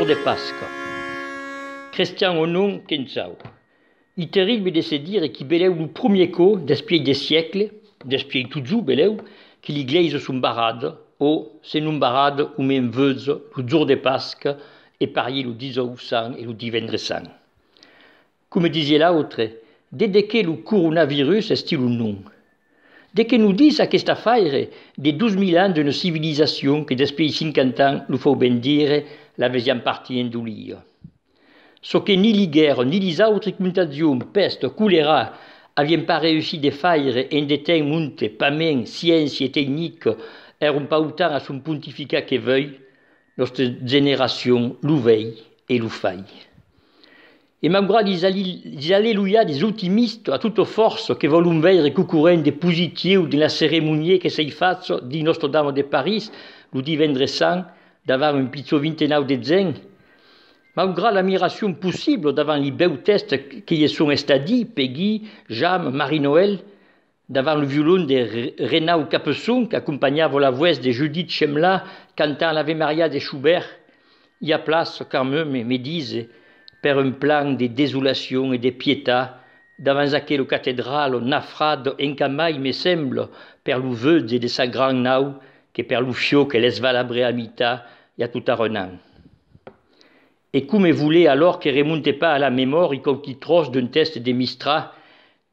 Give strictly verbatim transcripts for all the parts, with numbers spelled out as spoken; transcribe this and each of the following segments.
De Pasca. Crestian o non, que'n sau. Es terrible de se dire qu'es belèu lo premier còp, despuei de siècles, despuei totjorn belèu, que li glèisas son barradas, o, se non barradas, au mens veujas, lo jorn de Pasca, e parier lo Dijòus Sant e lo Divendres Sant. Coma disiá l'autre, de, de qué lo coronavirus es-ti lo nom? De qué nos ditz aqueste afaire de dos mila ans d'una civilizacion que despuei cinquanta ans, lo fau ben dire, l'avesiam partit endolir? Çò que ni li guèrras ni lis autri contagions, pèsta, colèra, avián pas reüssit de faire en de temps onte, pasmens, sciéncia e tecnica èran pas autant a son pontificat que vuei, nòstra generacion lo vei e lo fai. E maugrat lis ale-, lis aleluiades optimistas a tota fòrça que vòlon veire quauqua ren de positiu dins la ceremonia que s'es facha dins Nòstra Dama de París lo Divendres Sant davant un pichòt vintenau de gents, maugrat l'admiracion possibla davant li bèus tèxtes que i son estats dits, Péguy, Jhame, Marie-Noël, davant lo violon de Re-, Renaud Capeçon qu'acompanhava la votz de Judith Chemla cantant l'Ave Maria de Schubert, i a plaça quand meme, me dise, per un plan de desolacion e de pietat davant aquela catedrala nafrada encara mai, me sembla, per lo veuge de sa grand nau que per lo fiòc e l'esvalabrea mitat i a tot ara un an. E coma voler alòr que remonte pas a la memòria quauqui tròç d'un tèxte de Mistral,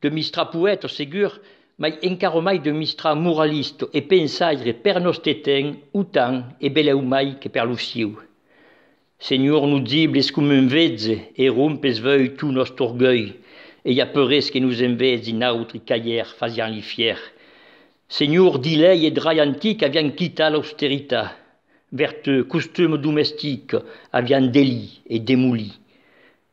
de Mistral poèta, segur, mai encara mai de Mistral moralista e pensaire per nòste temps autant e belèu mai que per lo sieu. Senhor, nos gibles coma un vege e rompes vuei tot nòstre orguelh, e i a pas res que nos enveji, nautri qu'aièr fasiam li fièr. Senhor, dilei e drai antic aviam quitat l'austeritat, vertut, costums domestics aviam delit e demolit.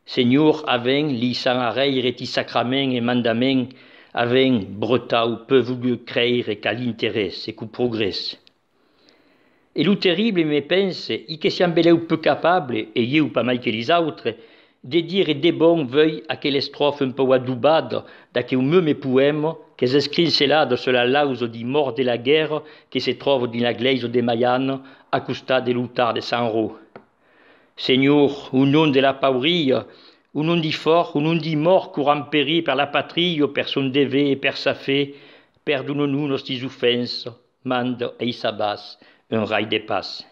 Senhor, avèm, laissant arreire ti sacraments e mandaments, avèm, brutau, pas vougut creire qu'a l'interès e qu'au progrès. E lo terrible, me pense, es que siam belèu pas capables, e ieu pas mai que lis autres, de dire de bon vuei aquela estròfa un pauc adobada d'aqueu meme poèma qu'es escrincelada sus la lausa di mòrts de la guèrra que se tròva dins la glèisa de Malhana a costat de l'autar de Sant Ròc. Senhor, au nom de la pauria, au nom di fòrts, au nom di mòrts qu'auràn perit per la patria, per son dever e per sa fe, perdona-nos nòstis ofensas, manda ei sabàs un rai de patz.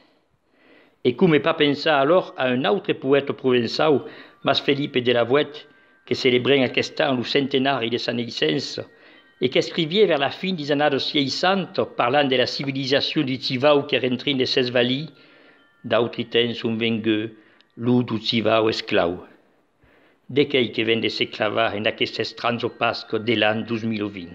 E coma pas pensar alòr a un autre poèta provençau, Mas Felipe de la Vouette, que celebrem aquest an lo centenari de sa naissença, e qu'escriviá vers la fin dis annadas seissanta, parlant de la civilizacion di chivaus qu'èra en trin de s'esvalir: D'autri temps son venguts, l'ors dau chivau esclau. De qu'ei que ven de se clavar en aquesta estranja Pasca de l'an dos mila vint.